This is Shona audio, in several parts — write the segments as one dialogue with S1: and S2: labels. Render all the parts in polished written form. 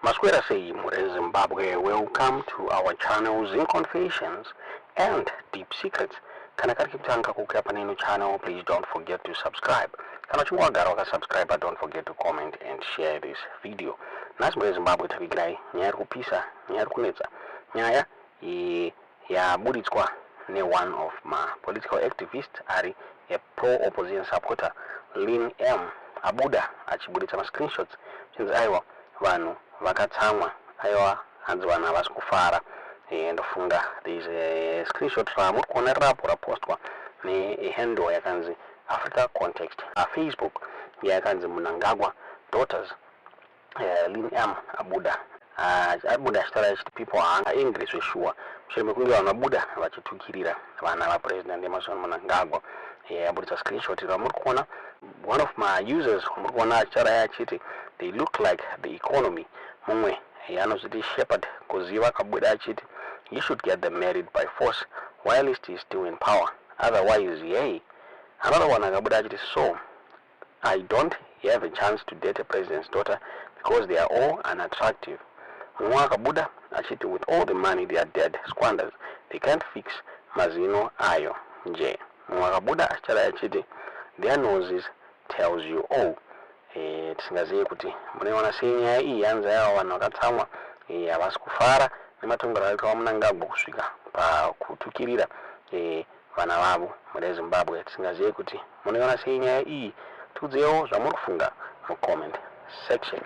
S1: Maswera sei mhuri yeZimbabwe, welcome to our channel Zim Confessions and Deep Secrets. Kana kari kekutanga kukwira pane ino channel, please don't forget to subscribe. Kana uchinge wagara wakasubscribe, don't forget to comment and share this video. Nhasi mhuri yeZimbabwe tavigirai nyaya iri kupisa, nyaya iri kunetsa, nyaya yaburitswa ne one of ma political activists ari a pro opposition supporter Lin M abuda achiburitsa ma screenshots zvichinzi aiwa vanhu vakatsamwa aiwa hanzi vanhu havasi kufara eh, ndofunga there is a screenshot ramuri kuona rirapo rapostwa ne handle yakanzi Africa Context Facebook yakanzi Mnangagwa daughters Eh, Lin M abuda ah, abuda achitaura achiti people are angry zveshuwa mushure mekunge vanhu vabuda vachitukirira vana vapresident Emmerson Mnangagwa. Eh, aburitsa screenshot ramuri kuona one of my users muri kuona achitaura achiti they look like the economy. Mumwe eh, anozviti Shepherd Kuziva akabuda achiti he should get them married by force whilst he is still in power otherwise yay. Another one akabuda achiti so I don't have a chance to date a president's daughter because they are all unattractive. Mumwe akabuda achiti with all the money their dad squanders they can't fix mazino ayo nje. Mumwe akabuda achitaura achiti their noses tells you all. E, tisingazive kuti munoiona sei nyaya iyi yanzi aiwa vanhu vakatsamwa e, havasi kufara nematongero aitwa vaMnangagwa kusvika pakutukirira e, vana vavo mhuri yeZimbabwe tisingazive kuti munoiona sei nyaya iyi tiudzewo zvamuri kufunga mucomment section.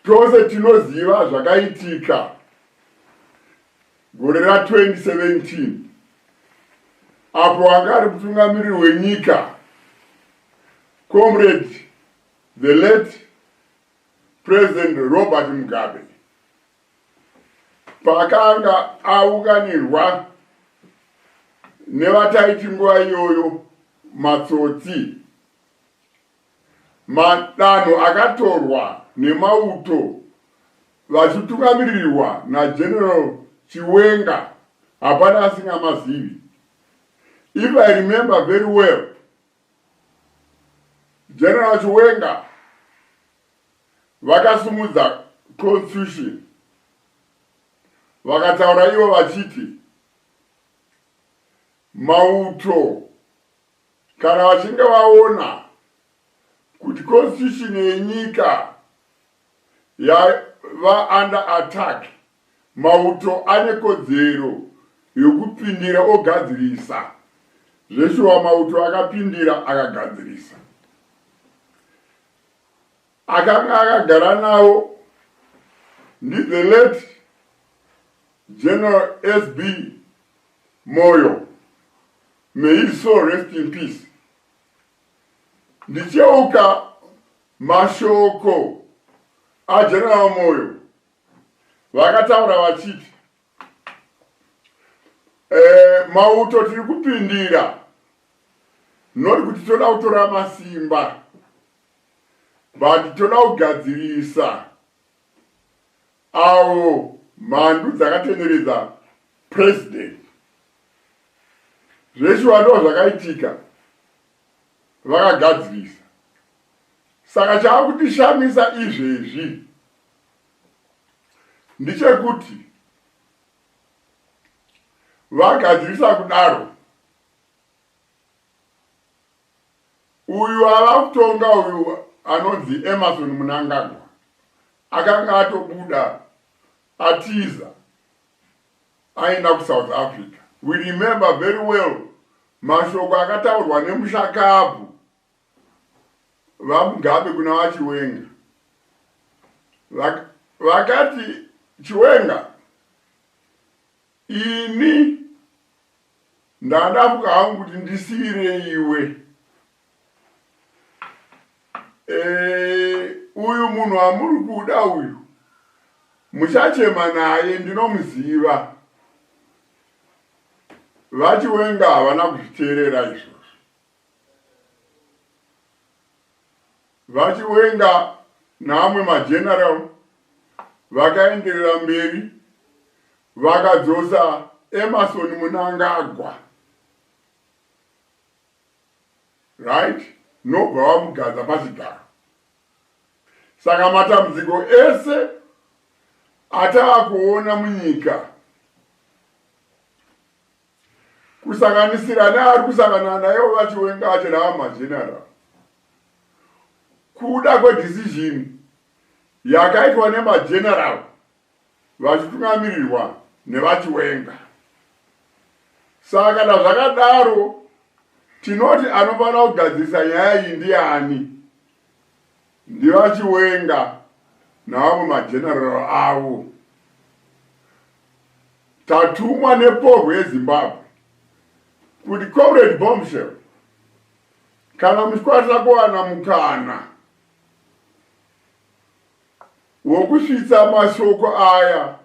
S2: Tose tinoziva zvakaitika gore ra 2017 apo anga ari mutungamiriri wenyika Comrade the late President Robert Mugabe paakanga aunganirwa nevataiti nguva iyoyo matsotsi. Madanho akatorwa nemauto vachitungamiririrwa naGeneral Chiwenga hapana asingamazivi. If I remember very well, General Chiwenga Vakasimudza constitution vakataura ivo vachiti mauto kana vachinge vaona kuti constitution yenyika yava under attack mauto ane kodzero yokupindira ogadzirisa zveshuwa mauto akapindira akagadzirisa Akanga akagara navo ndi the late General SB Moyo, may his soul rest in peace. Ndicheuka mashoko aGeneral Moyo vakataura vachiti eh, mauto tiri kupindira not kuti toda kutora masimba but toda kugadzirisa avo mhandu dzakatenderedza president zveshuwa ndo zvakaitika vakagadzirisa saka chaakutishamisa izvezvi ndichekuti vagadzirisa kudaro Uyu ava kutonga uyu anonzi Emmerson Mnangagwa akanga atobuda atiza aenda kuSouth Africa. We remember very well mashoko akataurwa nemushakabvu VaMugabe kuna VaChiwenga. Vakati Chiwenga Ini ndandafuka hangu kuti ndisiire iwe. Eh, uyu munhu amuri kuda uyu muchachema naye ndinomuziva. VaChiwenga havana kuzviteerera izvozvo. VaChiwenga naamwe mageneral vakaenderera mberi vakadzosa Emmerson Mnangagwa right nobva vamugadza pachigaro. Saka matambudziko ese Atava kuona munyika, kusanganisira neari kusangana naivo vaChiwenga vacho navamageneral, kuda kwedecision yakaitwa nemageneral vachitungamirirwa nevaChiwenga. Saka kana zvakadaro, tinoti anofanira kugadzirisa nyaya iyi ndiani? NdivaChiwenga navamwe mageneral avo. Tatumwa nepovo yeZimbabwe kuti, Comrade Bombshell, kana muchikwanisa kuwana mukana wokusvitsa mashoko aya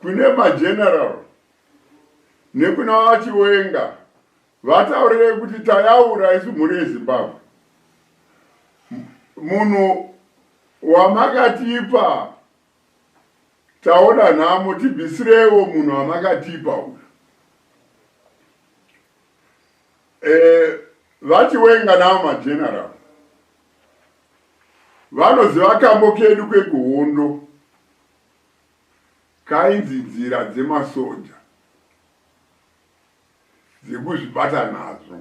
S2: kune mageneral nekuna vaChiwenga, vataurire kuti tayaura isu mhuri yeZimbabwe, munhu wamakatipa taona nhamo, tibvisirewo munhu wamakatipa uyu. VaChiwenga navo mageneral vanoziva kambo kedu kwegohondo kainzi "Nzira dzemasoja dzekuzvibata nadzo".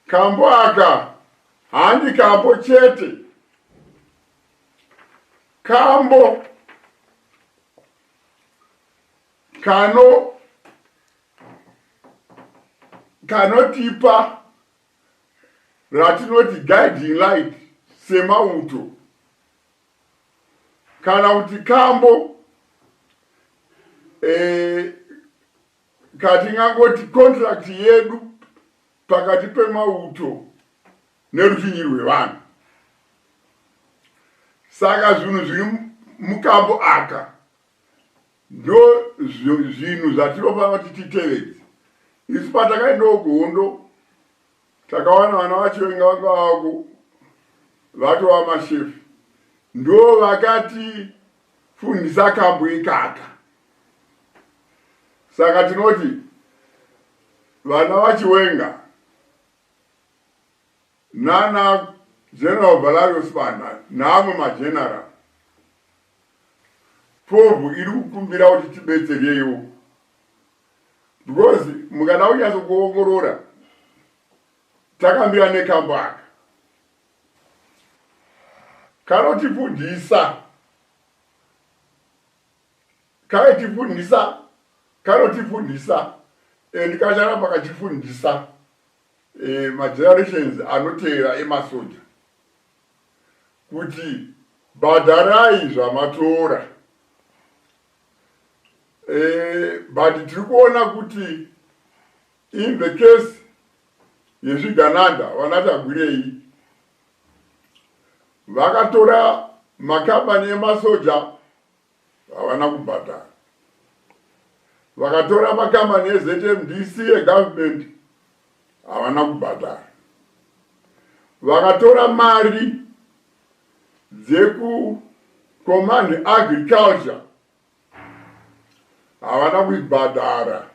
S2: Kambo aka handi kambo chete, kambo kanotipa ratinoti guiding light semauto, kana kuti kambo katingangoti contract yedu pakati pemauto neruzhinji rwevanhu. Saka zvinhu zviri mukambo aka ndo zvinhu zvatinofanira kuti titevedze. Isu patakaendawo kuhondo, takawana vana vaChiwenga vanga vako vatova mashefu, ndo vakati fundisa kambo ikaka. Saka tinoti vana vaChiwenga nana General Valerio Sibanda naamwe mageneral, povhu iri kukumbira kuti tibetsereiwo, because mukada kunyatso kuongorora, takamira nekambo aka kanotifundisa, kaitifundisa, kanotifundisa and kacharamba kachifundisa magenerations anoteera emasoja kuti bhadharai zvamatora. But tiri kuona kuti in the case yezvigananda, vanaTagwirei vakatora makambani emasoja, havana kubhadhara. Vakatora makambani eZMDC egovernment, havana kubhadhara. Vakatora mari dzekucommand agriculture, havana kuibhadhara.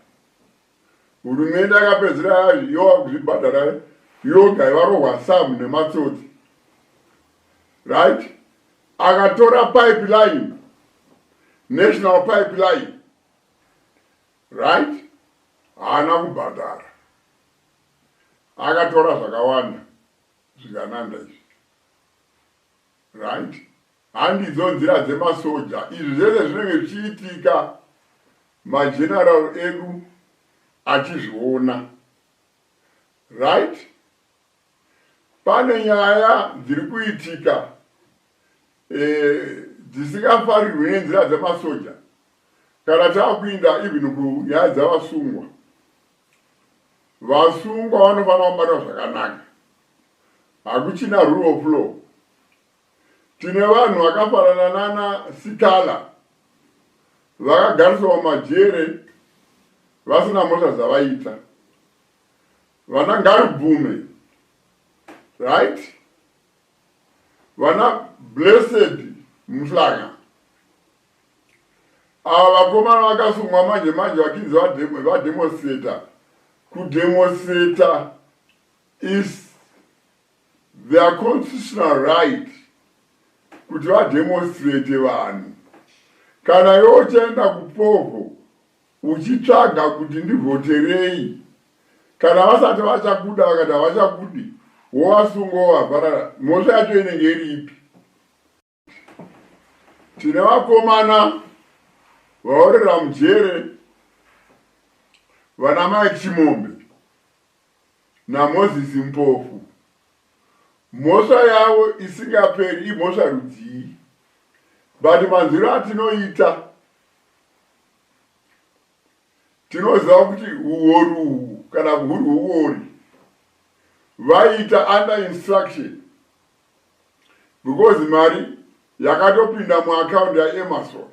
S2: Hurumende yakapedzera yowa kuzvibhadhara yoga, ivarohwa samu nematsotsi, right? Akatora pipeline, national pipeline, right? Haana kubhadhara. Akatora zvakawanda zvigananda izvi, right? Handidzo nzira dzemasoja. Izvi zvese zvinenge zvichiitika mageneral edu achizviona, right? Pane nyaya dziri kuitika dzisingafarirwi nenzira dzemasoja. Kana taakuinda even kunyaya dzavasungwa, vasungwa vanofanira kubatwa zvakanaka. Hakuchina rule of law. Tine vanhu vakafanana nana Sikhala vakagariswa mumajere vasina mhosva dzavaita, vana Ngarivhume, right? Vana Blessed Mhlanga, ava vakomana vakasungwa manje manje vachinzi vademonstrata. Kudemonstrata is their constitutional right. Kuti vademonstrate vanhu, kana iwe uchienda kupovho uchitsvaga kuti ndivhoterei, kana vasati vachakuda, vakati havachakudi, wovasunga, wovavharara, mhosva yacho inenge iri ipi? Tine vakomana vaorera mujere, vana Mike Chimombe naMoses Mpofu. Mhosva yavo isingaperi imhosva rudzii? But manzwiro atinoita, tinoziva kuti uori uhu kana huri uori vaita under instruction, because mari yakatopinda muakaundi yaEmerson.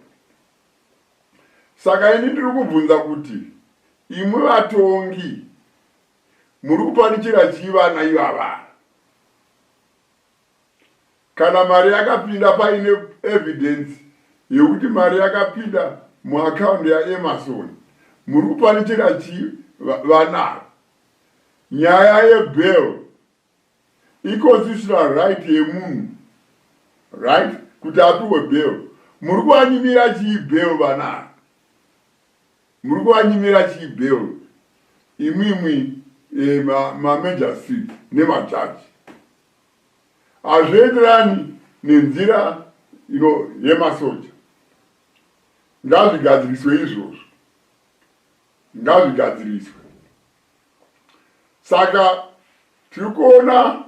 S2: Saka ini ndiri kubvunza kuti imwe vatongi muri kupanikira chii vana ivava, kana mari yakapinda, paine evidence yekuti mari yakapinda muakaundi yaEmerson? Muri kupanikira chii vana? Nyaya yebail iconstitutional right yemunhu, right, kuti apiwe bail. Muri kuvanyimira chii bail vana? Muri kuvanyimira chii bail imwimwi mamagistrate nemajaji? Hazvienderani nenzira ino yemasoja. Ngazvigadziriswe izvozvo, ngazvigadziriswe. Saka tiri kuona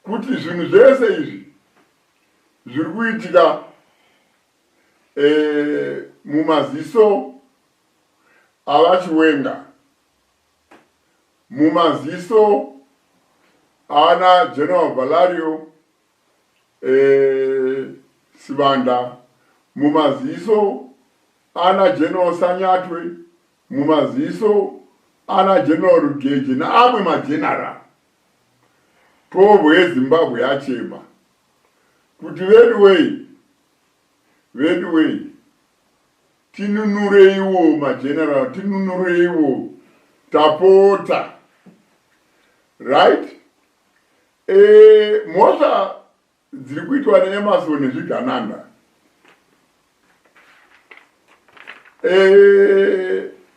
S2: kuti zvinhu zvese izvi zviri kuitika mumaziso avaChiwenga, mumaziso ana General Valerio Sibanda, mumaziso ana General Sanyatwe, mumaziso ana General Rugeje naamwe mageneral. Povho yeZimbabwe yachema kuti veduwei, veduwei, tinunureiwo mageneral, tinunureiwo, tapota. Right, mhosva dziri kuitwa neEmerson nezvigananda,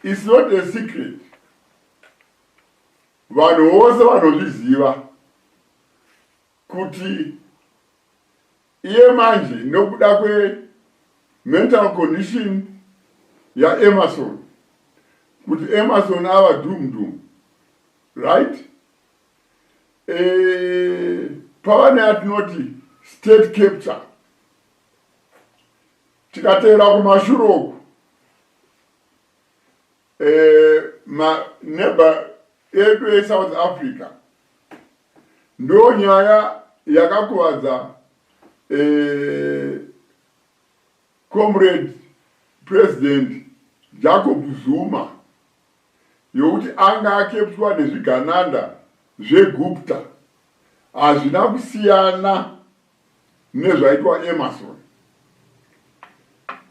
S2: it's not a secret. Vanhu vose vanozviziva kuti iye manje nokuda kwemental condition yaEmerson, kuti Emerson ava doom doom, right? Pava neyatinoti state capture. Tikateera kumashure uku, maneighbour edu eSouth Africa, ndo nyaya yakakuvadza Comrade President Jacob Zuma, yokuti anga akeptwa nezvigananda zveGupta. Hazvina kusiyana nezvaitwa Emerson.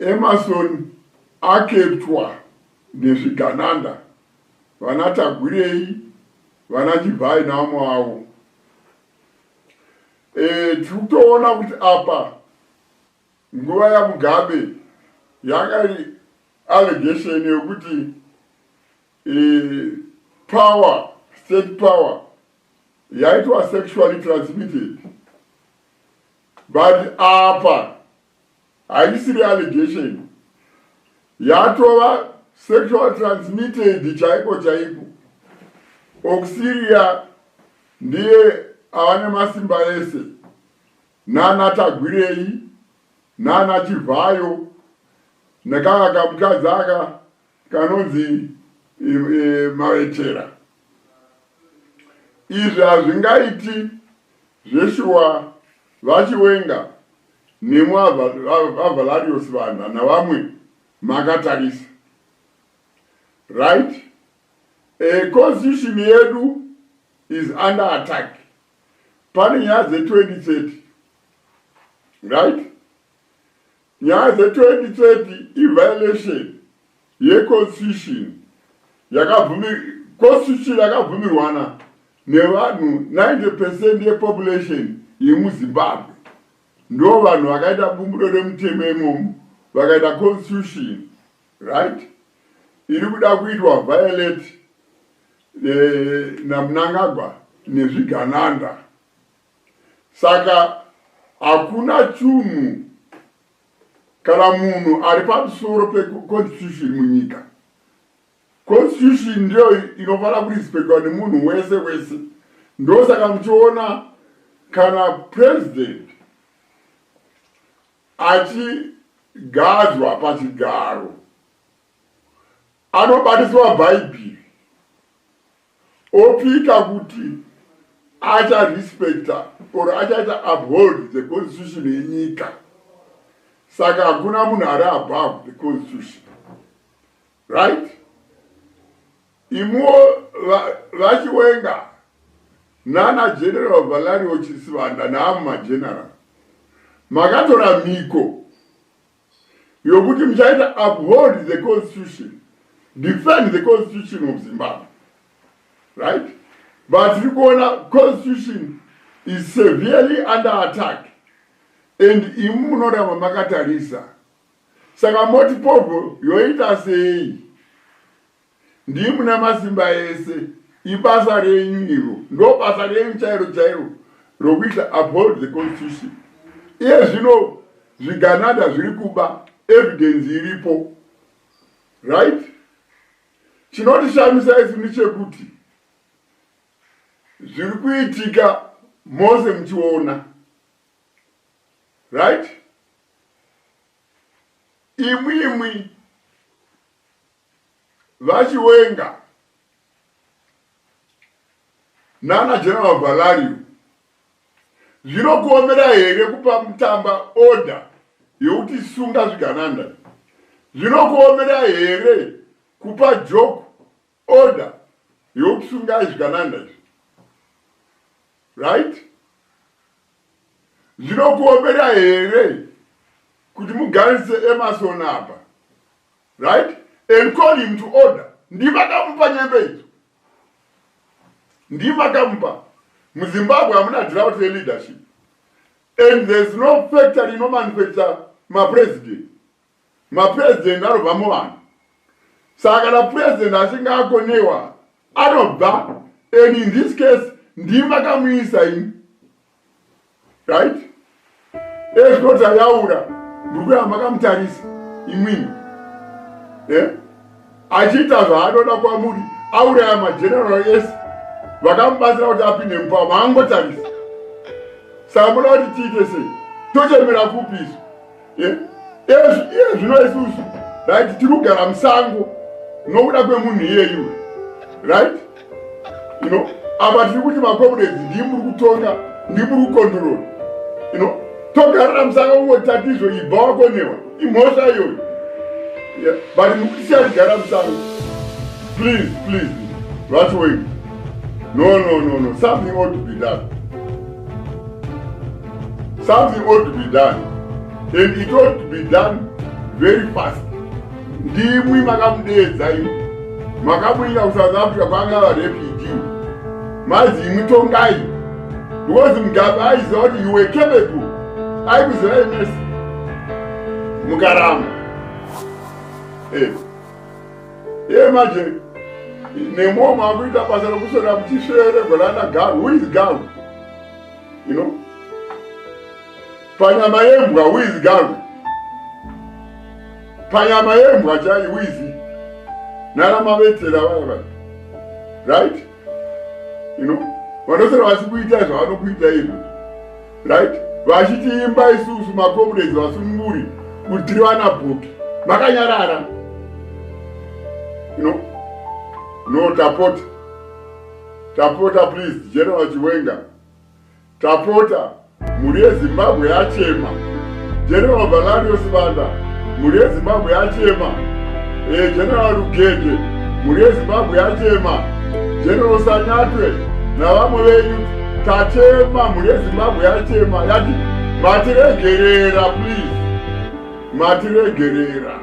S2: Emerson akeptwa nezvigananda, vana Tagwirei, vana Chivayo navamwe vavo. Tiri kutoona kuti apa nguva yaMugabe yanga iri allegation yekuti power, state power yaitwa sexually transmitted, but apa haisiri allegation, yatova sexual transmitted chaiko chaiko. Auxilia ndiye ava nemasimba ese, nana Tagwirei, nana Chivayo, nekaka kamukadzi aka kanonzi Mavetera. Izvi hazvingaiti zveshuwa. VaChiwenga nemwa vaValerio Sibanda navamwe makatarisa, right? Constitution yedu is under attack. Pane nyaya dze2030, right? Nyaya dze2030 iviolation yeconstitution. Constitution yakabvumirwana nevanhu 90% yepopulation yemuZimbabwe. Ndo vanhu vakaita bumbiro remutemo imomo, vakaita constitution, right, iri kuda kuitwa violate naMnangagwa nezvigananda. Saka hakuna chunhu kana munhu ari pamusoro peconstitution munyika. Constitution ndiyo inofanira kurespektwa nemunhu wese wese. Ndosaka muchiona kana president achigadzwa pachigaro anobatiswa Bhaibheri, opika kuti acharespekta or achaita uphold the constitution yenyika. Saka hakuna munhu ari above the constitution, right? Imuwo vaChiwenga nana General Valerio Chisivanda naamo mageneral makatora mhiko yokuti muchaita uphold the constitution, defend the constitution of Zimbabwe, right? But tiri kuona constitution is severely under attack and imi munoramba makatarisa. Saka moti povho yoita sei? Ndii muna masimba ese, ibasa renyu iro, ndo basa renyu chairo chairo rokuita uphold the constitution. Iye zvino zvigananda zviri kuba, evidence iripo, right? Chinotishamisa isu ndechekuti zviri kuitika mose muchiona, right? Imwimwi vaChiwenga nana General Valerio, zvinokuomera here kupa Mutamba order yekuti sunga zvigananda? Zvinokuomera here kupa Joke order yekuti sungai zvigananda izvi, right? Zvinokuomera here kuti mugarise Emerson apa, right, and call him to order? Ndivakamupa nyembe idzo, ndivakamupa. MuZimbabwe hamuna drought yeleadership and there's no factory inomanufacture mapresident. Mapresident anobva muvanhu. Saka kana president achinge akonewa anobva, and in this case ndimakamuisa ini, right? Ezvinoti ayaura, muri kuramba makamutarisa imwini, eh? Achiita zvaanoda kwamuri, auraya mageneral ese vakamubatsira kuti apinde mupa, maangotarisa. Saka muda kuti tiite sei? Tochemera kupi isu? Iye zvino isusu, right, tiri kugara musango nokuda kwemunhu iyeyu, right? Apa tiri kuti macomrades, ndii muri kutonga, ndii muri kucontrola. Togarira musango kungoti tatizvo ibva wakonewa, imhosva iyoyo, yeah. But mukutisiya tigara musango. Please, please, vaChiwenga, no, no, no, no, something ought to be done. Something ought to be done and it ought to be done very fast. Ndimwi makamudeedza imwi, makamuinga kuSouth Africa kwanga varefugee, mazi imwi tongai, because Mugabe aiziva kuti you were capable, aikuzivai mese, mukaramba. Iye manje nemwo makuita basa rokuswera muchisveregwa nana Garu. Who is Garu? Panyama yembwa, who is Garu? Panyama yembwa chai, who is he? Nana mavetera vaya vaya, right? Vanoswera vachikuita zvavanokuita izvo, right? Vachitiimba isusu macomrades vasununguri kuti tiri vana bhoki, makanyarara. No, tapota, tapota, please, General Chiwenga, tapota. Mhuri yeZimbabwe yachema. General Valerio Sibanda, mhuri yeZimbabwe yachema. General Rugege, mhuri yeZimbabwe yachema. General Sanyatwe navamwe venyu, tachema. Mhuri yeZimbabwe yachema, yati matiregerera, please, matiregerera.